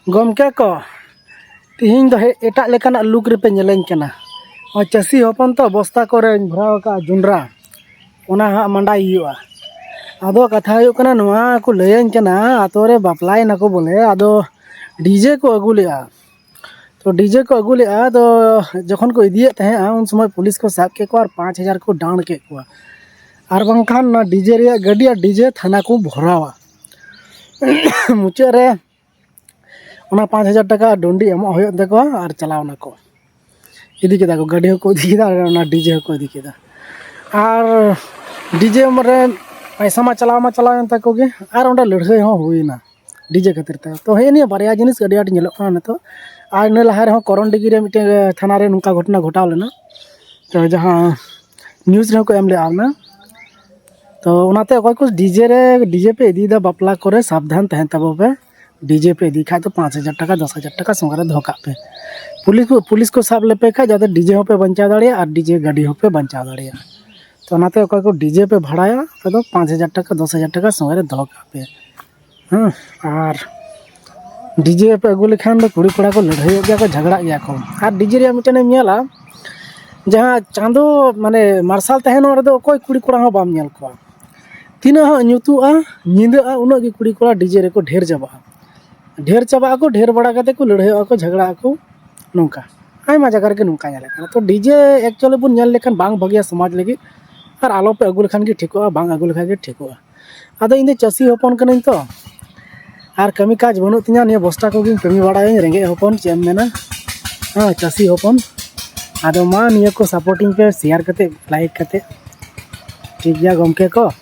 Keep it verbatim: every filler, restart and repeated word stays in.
ᱜᱚᱢᱠᱮ ᱠᱚ, ᱛᱤᱦᱤᱧ ᱫᱚ ᱦᱮ-, ᱮᱴᱟᱜ ᱞᱮᱠᱟᱱᱟᱜ ᱞᱩᱠ ᱨᱮᱯᱮ ᱧᱮᱞᱮᱧ ᱠᱟᱱᱟ᱾ ᱱᱚᱜᱼᱚᱭ ᱪᱟᱹᱥᱤ ᱦᱚᱯᱚᱱ ᱛᱚ, ᱵᱚᱥᱛᱟ ᱠᱚᱨᱮᱧ ᱵᱷᱚᱨᱟᱣ ᱟᱠᱟᱫᱼᱟ ᱡᱚᱸᱰᱨᱟ, ᱚᱱᱟ ᱦᱟᱸᱜ ᱢᱟᱸᱰᱟᱭ ᱦᱩᱭᱩᱜᱼᱟ᱾ ᱟᱫᱚ ᱠᱟᱛᱷᱟ ᱦᱩᱭᱩᱜ ᱠᱟᱱᱟ, ᱱᱚᱣᱟ ᱠᱚ ᱞᱟᱹᱭᱟᱹᱧ ᱠᱟᱱᱟ, ᱟᱛᱳ ᱨᱮ ᱵᱟᱯᱞᱟᱭᱮᱱᱟ ᱠᱚ ᱵᱚᱞᱮ, ᱟᱫᱚ ᱰᱤᱡᱮ ᱠᱚ ᱟᱹᱜᱩ ᱞᱮᱜᱼᱟ᱾ ᱛᱚ ᱰᱤᱡᱮ ᱠᱚ ᱟᱹᱜᱩ ᱞᱮᱜᱼᱟ, ᱟᱫᱚ ᱡᱚᱠᱷᱚᱱ ᱠᱚ ᱤᱫᱤᱭᱮᱫ ᱛᱟᱦᱮᱸᱜᱼᱟ, ᱩᱱ ᱥᱚᱢᱚᱭ ᱯᱩᱞᱤᱥ ᱠᱚ ᱥᱟᱵ ᱠᱮᱫ ᱠᱚᱣᱟ ᱟᱨ ᱯᱟᱸᱪ ᱦᱟᱡᱟᱨ ᱠᱚ ᱰᱟᱸᱰ ᱠᱮᱫ ᱠᱚᱣᱟ᱾ ᱟᱨ ᱵᱟᱝᱠᱷᱟᱱ ᱚᱱᱟ ᱰᱤᱡᱮ ᱨᱮᱭᱟᱜ ᱜᱟᱹᱰᱤ ᱟᱨ ᱰᱤᱡᱮ ᱛᱷᱟᱱᱟ ᱠᱚ ᱵᱷᱚᱨᱟᱣᱟ᱾ ᱢᱩᱪᱟᱹᱫ ᱨᱮ ᱚᱱᱟ ᱯᱟᱸᱪ ᱦᱟᱡᱟᱨ ᱴᱟᱠᱟ ᱰᱩᱸᱰᱤ ᱮᱢᱚᱜ ᱦᱩᱭᱩᱜ ᱛᱟᱠᱚᱣᱟ ᱟᱨ ᱪᱟᱞᱟᱣ ᱱᱟᱠᱚ᱾ ᱤᱫᱤ ᱠᱮᱫᱟ ᱠᱚ, ᱜᱟᱹᱰᱤ ᱦᱚᱸᱠᱚ ᱤᱫᱤ ᱠᱮᱫᱟ ᱟᱨ ᱚᱱᱟ ᱰᱤᱡᱮ ᱦᱚᱸᱠᱚ ᱤᱫᱤ ᱠᱮᱫᱟ᱾ ᱟᱨ ᱰᱤᱡᱮ ᱨᱮ ᱯᱟᱭᱥᱟ ᱢᱟ ᱪᱟᱞᱟᱣ ᱢᱟ ᱪᱟᱞᱟᱣᱮᱱ ᱛᱟᱠᱚ ᱜᱮ, ᱟᱨ ᱚᱸᱰᱮ ᱞᱟᱹᱲᱦᱟᱹᱭ ᱦᱚᱸ ᱦᱩᱭᱱᱟ ᱰᱤᱡᱮ ᱠᱷᱟᱹᱛᱤᱨ ᱛᱮ᱾ ᱛᱚ ᱦᱮᱸ, ᱱᱤᱭᱟᱹ ᱵᱟᱨᱭᱟ ᱡᱤᱱᱤᱥ ᱟᱹᱰᱤ ᱟᱸᱴ ᱧᱮᱞᱚᱜ ᱠᱟᱱᱟ ᱱᱤᱛᱚᱜ᱾ ᱟᱨ ᱤᱱᱟᱹ ᱞᱟᱦᱟ ᱨᱮᱦᱚᱸ ᱠᱚᱨᱚᱱᱰᱤᱜᱤ ᱨᱮ ᱢᱤᱫᱴᱮᱱ ᱛᱷᱟᱱᱟ ᱨᱮ ᱱᱚᱝᱠᱟ ᱜᱷᱚᱴᱚᱱᱟ ᱜᱷᱚᱴᱟᱣ ᱞᱮᱱᱟ, ᱛᱚ ᱡᱟᱦᱟᱸ ᱱᱤᱭᱩᱡᱽ ᱨᱮᱦᱚᱸ ᱠᱚ ᱮᱢ ᱞᱮᱜᱼᱟ ᱚᱱᱟ᱾ ᱛᱚ ᱚᱱᱟᱛᱮ ᱚᱠᱚᱭ ᱠᱚ ᱰᱤᱡᱮ ᱨᱮ, ᱰᱤᱡᱮ ᱯᱮ ᱤᱫᱤᱭᱮᱫᱟ ᱵᱟᱯᱞᱟ ᱠᱚᱨᱮ, ᱥᱟᱵᱫᱷᱟᱱ ᱛᱟᱦᱮᱱ ᱛᱟᱵᱚ ᱯᱮ᱾ ᱰᱤᱡᱮ ᱯᱮ ᱤᱫᱤ ᱠᱷᱟᱡ ᱫᱚ ᱯᱟᱸᱪ ᱦᱟᱡᱟᱨ ᱴᱟᱠᱟ, ᱫᱚᱥ ᱦᱟᱡᱟᱨ ᱴᱟᱠᱟ ᱥᱚᱸᱜᱮ ᱨᱮ ᱫᱚᱦᱚ ᱠᱟᱜ ᱯᱮ᱾ ᱯᱩᱞᱤᱥ ᱠᱚ, ᱯᱩᱞᱤᱥ ᱠᱚ ᱥᱟᱵ ᱞᱮᱯᱮ ᱠᱷᱟᱡ ᱡᱟᱛᱮ ᱰᱤᱡᱮ ᱦᱚᱸᱯᱮ ᱵᱟᱧᱪᱟᱣ ᱫᱟᱲᱮᱭᱟᱜᱼᱟ ᱟᱨ ᱰᱤᱡᱮ ᱜᱟᱹᱰᱤ ᱦᱚᱸᱯᱮ ᱵᱟᱧᱪᱟᱣ ᱫᱟᱲᱮᱭᱟᱜᱼᱟ᱾ ᱛᱚ ᱚᱱᱟᱛᱮ ᱚᱠᱚᱭ ᱠᱚ ᱰᱤᱡᱮ ᱯᱮ ᱵᱷᱟᱲᱟᱭᱟ, ᱟᱯᱮ ᱫᱚ ᱯᱟᱸᱪ ᱦᱟᱡᱟᱨ ᱴᱟᱠᱟ, ᱫᱚᱥ ᱦᱟᱡᱟᱨ ᱴᱟᱠᱟ ᱥᱚᱸᱜᱮ ᱨᱮ ᱫᱚᱦᱚ ᱠᱟᱜ ᱯᱮ᱾ ᱦᱮᱸ, ᱟᱨ ᱰᱤᱡᱮ ᱯᱮ ᱟᱹᱜᱩ ᱞᱮᱠᱷᱟᱱ ᱫᱚ ᱠᱩᱲᱤ ᱠᱚᱲᱟ ᱠᱚ ᱞᱟᱹᱲᱦᱟᱹᱭᱚᱜ ᱜᱮᱭᱟ ᱠᱚ, ᱡᱷᱟᱜᱽᱲᱟᱜ ᱜᱮᱭᱟ ᱠᱚ᱾ ᱟᱨ ᱰᱤᱡᱮ ᱨᱮᱭᱟᱜ ᱢᱤᱫᱴᱮᱱ ᱮᱢ ᱧᱮᱞᱟ, ᱡᱟᱦᱟᱸ ᱪᱟᱸᱫᱚ ᱢᱟᱱᱮ ᱢᱟᱨᱥᱟᱞ ᱛᱟᱦᱮᱱ, ᱚᱸᱰᱮ ᱫᱚ ᱚᱠᱚᱭ ᱠᱩᱲᱤ ᱠᱚᱲᱟ ᱦᱚᱸ ᱵᱟᱢ ᱧᱮᱞ ᱠᱚᱣᱟ᱾ ᱛᱤᱱᱟᱹᱜ ᱦᱚᱸ ᱧᱩᱛᱩᱜᱼᱟ, ᱧᱤᱫᱟᱹᱜᱼᱟ, ᱩᱱᱟᱹᱜ ᱜᱮ ᱠᱩᱲᱤ ᱠᱚᱲᱟ ᱰᱤᱡᱮ ᱨᱮᱠᱚ ᱰᱷᱮᱨ ᱪᱟᱵᱟᱜᱼᱟ᱾ ᱰᱷᱮᱨ ᱪᱟᱵᱟᱜ ᱟᱠᱚ, ᱰᱷᱮᱨ ᱵᱟᱲᱟ ᱠᱟᱛᱮ ᱠᱚ ᱞᱟᱹᱲᱦᱟᱹᱭᱚᱜᱼᱟ ᱠᱚ, ᱡᱷᱟᱜᱽᱲᱟᱜ ᱟᱠᱚ, ᱱᱚᱝᱠᱟ ᱟᱭᱢᱟ ᱡᱟᱭᱜᱟ ᱨᱮᱜᱮ ᱱᱚᱝᱠᱟ ᱧᱮᱞᱚᱜ ᱠᱟᱱᱟ᱾ ᱛᱚ ᱰᱤᱡᱮ actually ᱵᱚᱱ ᱧᱮᱞ ᱞᱮᱠᱷᱟᱱ ᱵᱟᱝ ᱵᱷᱟᱹᱜᱤᱭᱟ ᱥᱚᱢᱟᱡᱽ ᱞᱟᱹᱜᱤᱫ, ᱟᱨ ᱟᱞᱚ ᱯᱮ ᱟᱹᱜᱩ ᱞᱮᱠᱷᱟᱱ ᱜᱮ ᱴᱷᱤᱠᱚᱜᱼᱟ, ᱵᱟᱝ ᱟᱹᱜᱩ ᱞᱮᱠᱷᱟᱱ ᱜᱮ ᱴᱷᱤᱠᱚᱜᱼᱟ᱾ ᱟᱫᱚ ᱤᱧ ᱫᱚ ᱪᱟᱹᱥᱤ ᱦᱚᱯᱚᱱ ᱠᱟᱹᱱᱟᱹᱧ ᱛᱚ, ᱟᱨ ᱠᱟᱹᱢᱤ ᱠᱟᱡᱽ ᱵᱟᱹᱱᱩᱜ ᱛᱤᱧᱟᱹ, ᱱᱤᱭᱟᱹ ᱵᱚᱥᱛᱟ ᱠᱚᱜᱮᱧ ᱠᱟᱹᱢᱤ ᱵᱟᱲᱟᱭᱟᱹᱧ, ᱨᱮᱸᱜᱮᱡ ᱦᱚᱯᱚᱱ, ᱪᱮᱫ ᱮᱢ ᱢᱮᱱᱟ, ᱦᱮᱸ, ᱪᱟᱹᱥᱤ ᱦᱚᱯᱚᱱ᱾ ᱟᱫᱚ ᱢᱟ ᱱᱤᱭᱟᱹ ᱠᱚ supportᱤᱧ ᱯᱮ, share ᱠᱟᱛᱮ, like ᱠᱟᱛᱮ, ᱴᱷᱤᱠ ᱜᱮᱭᱟ ᱜᱚᱢᱠᱮ ᱠᱚ᱾